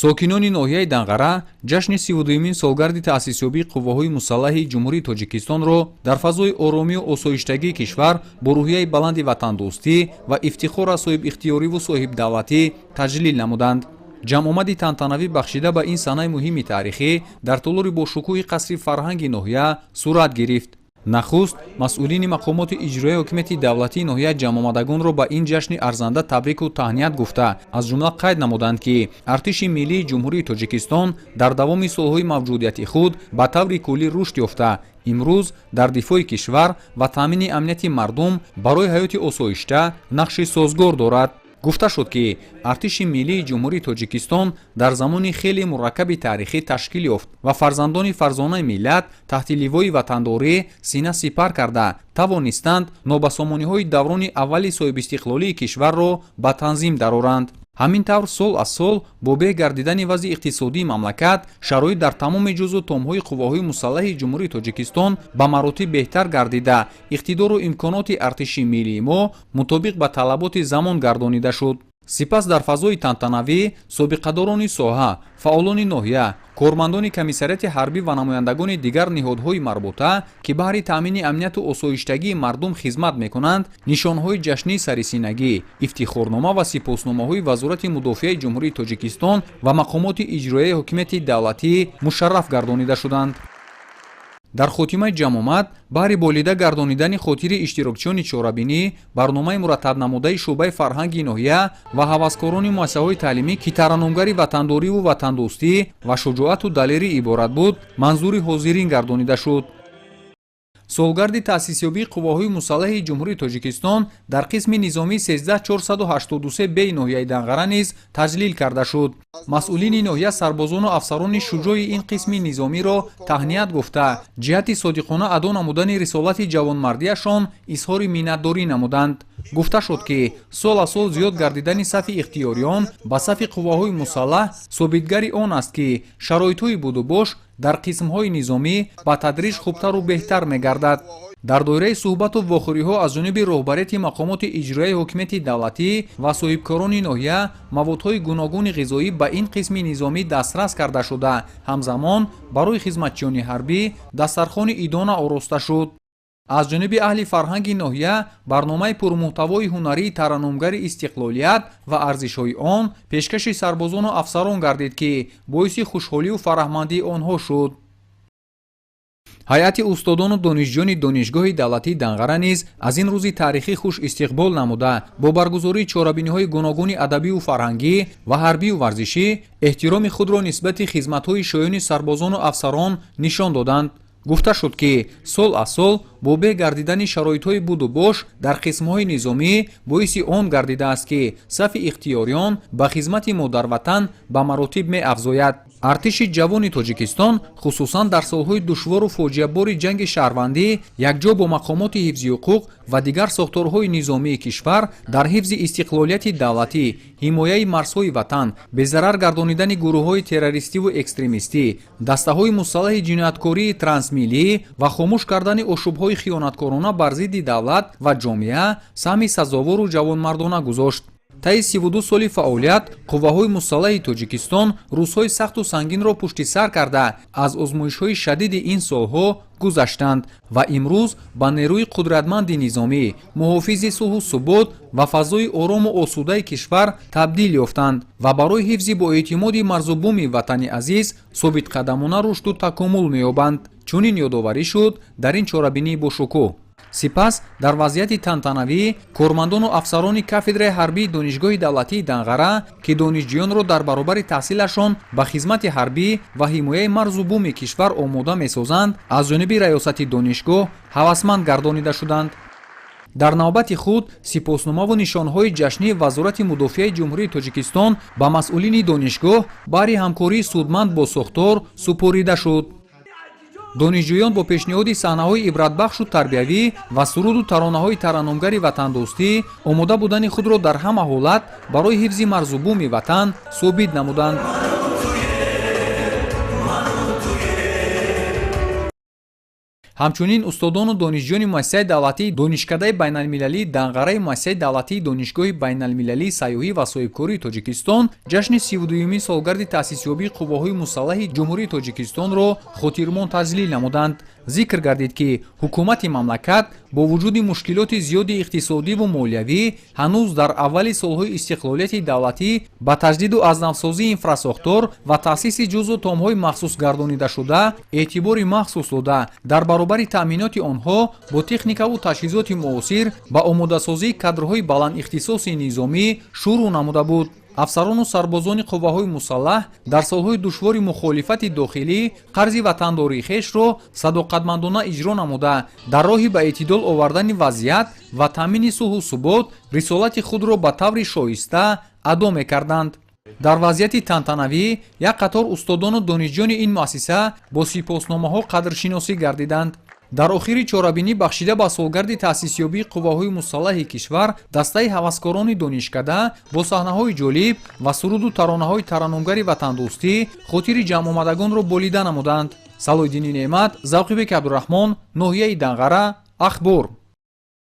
Сокинони ноҳияи Данғара ҷашни 32-юмин солгарди таъсисёбии Қувваҳои мусаллаҳи Ҷумҳурии Тоҷикистонро дар фазои оромию осоиштагии кишвар бо рӯҳияи баланди ватандӯстӣ ва ифтихор аз соҳибихтиёриву соҳибдавлатӣ таҷлил намуданд. Ҷамъомади тантанавӣ, бахшида ба ин санаи муҳими таърихӣ, дар толори бошукӯҳи қасри фарҳанги ноҳия сурат гирифт. Нахуст масъулини мақомоти иҷроияи ҳокимияти давлатии ноҳия ҷамъомадагонро ба ин ҷашни арзанда табрику таҳният гуфта, аз ҷумла қайд намуданд, ки Артиши Миллии Ҷумҳурии Тоҷикистон дар давоми солҳои мавҷудияти худ ба таври куллӣ рушд ёфта, имрӯз дар дифои кишвар ва таъмини амнияти мардум барои ҳаёти осоишта нақши созгор дорад. Гуфта шуд, ки Артиши Миллии Ҷумҳурии Тоҷикистон дар замони хеле мураккаби таърихӣ ташкил ёфт ва фарзандони фарзонаи миллат таҳти ливои ватандорӣ сина сипар карда тавонистанд нобасомониҳои даврони аввали соҳибистиқлолии кишварро ба танзим дароранд. Ҳамин тавр, сол аз сол бо беҳ гардидани вазъи иқтисодии мамлакат, шароит дар тамоми ҷузъу томҳои Қувваҳои мусаллаҳи Ҷумҳурии Тоҷикистон ба маротиб беҳтар гардида, иқтидору имконоти Артиши миллии мо мутобиқ ба талаботи замон гардонида шуд. Сипас дар фазои тантанавӣ собиқадорони соҳа, фаъолони ноҳия, кормандони комиссариати ҳарбӣ ва намояндагони дигар ниҳодҳои марбута, ки баҳри таъмини амнияту осоиштагии мардум хизмат мекунанд, нишонҳои ҷашнии сарисинагӣ, ифтихорнома ва сипосномаҳои Вазорати мудофиаи Ҷумҳурии Тоҷикистон ва мақомоти иҷроияи ҳокимияти давлатӣ мушарраф гардонида шуданд. Дар хотимаи ҷамъомад, баҳри болида гардонидани хотири иштирокчиёни чорабинӣ, барномаи мураттабнамудаи шӯъбаи фарҳанги ноҳия ва ҳаваскорони муассисаҳои таълимӣ, ки тараннумгари ватандориву ватандӯстӣ ва шуҷоату далерӣ иборат буд, манзури ҳозирин гардонида шуд. Солгарди таъсисёбии Қувваҳои мусаллаҳи Ҷумҳурии Тоҷикистон дар қисми низомии 13483 б ноҳияи Данғара низ таҷлил карда шуд. Масъулини ноҳия сарбозону афсарони шуҷои ин қисми низомиро таҳният гуфта, ҷиҳати содиқона адо намудани рисолати ҷавонмардиашон изҳори миннатдорӣ намуданд. Гуфта шуд, ки сол аз сол зиёд гардидани сафи ихтиёриён ба сафи қувваҳои мусаллаҳ собитгари он аст, ки шароитҳои будубош дар қисмҳои низомӣ ба тадриҷ хубтару беҳтар мегардад. Дар доираи суҳбату вохӯриҳо аз ҷониби роҳбарияти мақомоти иҷроияи ҳокимияти давлатӣ ва соҳибкорони ноҳия маводҳои гуногуни ғизоӣ ба ин қисми низомӣ дастрас карда шуда, ҳамзамон барои хизматчиёни ҳарбӣ дастархони идона ороста шуд. Аз ҷониби аҳли фарҳанги ноҳия барномаи пурмуҳтавои ҳунарии тараннумгари истиқлолият ва арзишҳои он пешкаши сарбозону афсарон гардид, ки боиси хушҳолию фараҳмандии онҳо шуд. Ҳайати устодону донишҷӯёни Донишгоҳи давлатии Данғара низ аз ин рӯзи таърихӣ хуш истиқбол намуда, бо баргузории чорабиниҳои гуногуни адабию фарҳангӣ ва ҳарбию варзишӣ эҳтироми худро нисбати хизматҳои шоёни сарбозону афсарон нишон доданд. Гуфта шуд, ки сол аз сол бо беҳ гардидани шароитҳои будубош дар қисмҳои низомӣ боиси он гардидааст, ки сафи ихтиёриён ба хизмати модарватан ба маротиб меафзояд. Артиши ҷавони Тоҷикистон, хусусан дар солҳои душвору фоҷиабори ҷанги шаҳрвандӣ, якҷо бо мақомоти ҳифзи ҳуқуқ ва дигар сохторҳои низомии кишвар дар ҳифзи истиқлолияти давлатӣ, ҳимояи марзҳои ватан, безарар гардонидани гурӯҳҳои террористиву экстремистӣ, дастаҳои мусаллаҳи ҷинояткории трансмиллӣ ва хомӯш кардани ошӯбҳои хиёнаткорона бар зидди давлат ва ҷомеа саҳми сазовору ҷавонмардона гузошт. Таи 32 соли фаъолият Қувваҳои мусаллаҳи Тоҷикистон рӯзҳои сахту сангинро пушти сар карда, аз озмоишҳои шадиди ин солҳо гузаштанд ва имрӯз ба нерӯи қудратманди низомӣ, муҳофизи сулҳу субот ва фазои орому осудаи кишвар табдил ёфтанд ва барои ҳифзи боэътимоди марзу буми ватани азиз собитқадамона рушду такомул меёбанд. Чунин ёдоварӣ шуд дар ин чорабинии бошукӯҳ. Сипас дар вазъияти тантанавӣ кормандону афсарони кафедраи ҳарбии Донишгоҳи давлатии Данғара, ки донишҷӯёнро дар баробари таҳсилашон ба хизмати ҳарбӣ ва ҳимояи марзу буми кишвар омода месозанд, аз ҷониби раёсати донишгоҳ ҳавасманд гардонида шуданд. Дар навбати худ сипосномаву нишонҳои ҷашнии Вазорати мудофиаи Ҷумҳурии Тоҷикистон ба масъулини донишгоҳ баҳри ҳамкории судманд бо сохтор супорида шуд. Донишҷӯён бо пешниҳоди саҳнаҳои ибратбахшу тарбиявӣ ва суруду таронаҳои тараннумгари ватандӯстӣ омода будани худро дар ҳама ҳолат барои ҳифзи марзу буми ватан собит намуданд. Ҳамчунин устодону донишҷӯёни Муассисаи давлатии Донишкадаи байналмилалии Данғараи Муассисаи давлатии Донишгоҳи байналмилалии сайёҳӣ ва соҳибкории Тоҷикистон ҷашни 32-юмин солгарди таъсисёбии Қувваҳои мусаллаҳи Ҷумҳурии Тоҷикистонро хотирмон таҷлил намуданд. Зикр гардид, ки ҳукумати мамлакат бо вуҷуди мушкилоти зиёди иқтисодиву молиявӣ ҳанӯз дар аввали солҳои истиқлолияти давлатӣ ба таҷдиду азнавсозии инфрасохтор ва таъсиси ҷузъу томҳои махсусгардонидашуда эътибори махсус дода, дар баробари таъминоти онҳо бо техникаву таҷҳизоти муосир ба омодасозии кадрҳои баландихтисоси низомӣ шурӯъ намуда буд. Афсарону сарбозони қувваҳои мусаллаҳ дар солҳои душвори мухолифати дохилӣ қарзи ватандории хешро садоқатмандона иҷро намуда, дар роҳи ба эътидол овардани вазъият ва таъмини сулҳу субот рисолати худро ба таври шоиста адо мекарданд. Дар вазъияти тантанавӣ як қатор устодону донишҷӯёни ин муассиса бо сипосномаҳо қадршиносӣ гардиданд. Дар охири чорабинӣ, бахшида ба солгарди таъсисёбии қувваҳои мусаллаҳи кишвар, дастаи ҳаваскорони донишкада бо саҳнаҳои ҷолиб ва суруду таронаҳои тараннумгари ватандӯстӣ хотири ҷамъомадагонро болида намуданд. Салоҳиддини Неъмат, Завқибеки Абдураҳмон, ноҳияи Данғара, Ахбор.